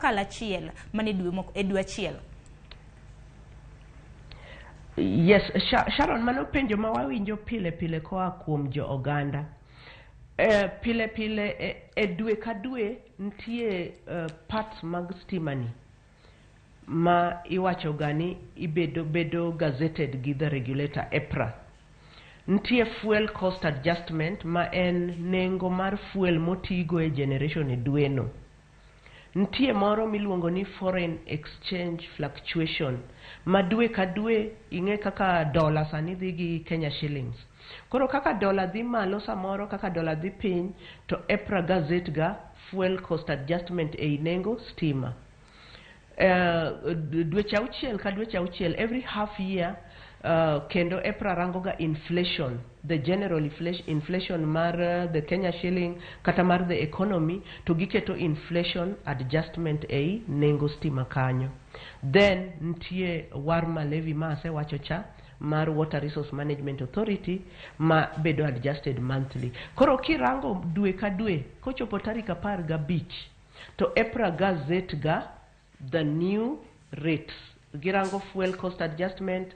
mokalo achiel mane dwe e dwe achiel? Yes, Sharon, mano penjo ma wawinjo pile pile koa kuom jo oganda. Pile pile e dwe ka dwe nitie parts mag stima ni ma iwacho ga ni ibedo bedo gazetted gi the regulator, EPRA. Nitie fuel cost adjustment, ma en nengo mar fuel motigo e generation e dweno. Nitie moro miluongo ni foreign exchange fluctuation, ma dwe ka dwe ing'e kaka dola sani dhi gi Kenya shillings. Koro kaka dola dhi malo samoro, kaka dola dhi piny, to EPRA gazette ga fuel cost adjustment ei nengo stima. Dweche 6 ka dweche 6, every half year, kendo EPRA rango ga inflation, the general inflation mar the Kenya shilling kata mar the economy, to giketo inflation adjustment ei nengo stima kanyo. Then nitie WARMA levy ma asewacho cha mar Water Resource Management Authority, ma bedo adjusted monthly. Koro kirango dwe ka dwe, kochopo tarik 15 to EPRA gazette ga the new rates. Girango fuel cost adjustment.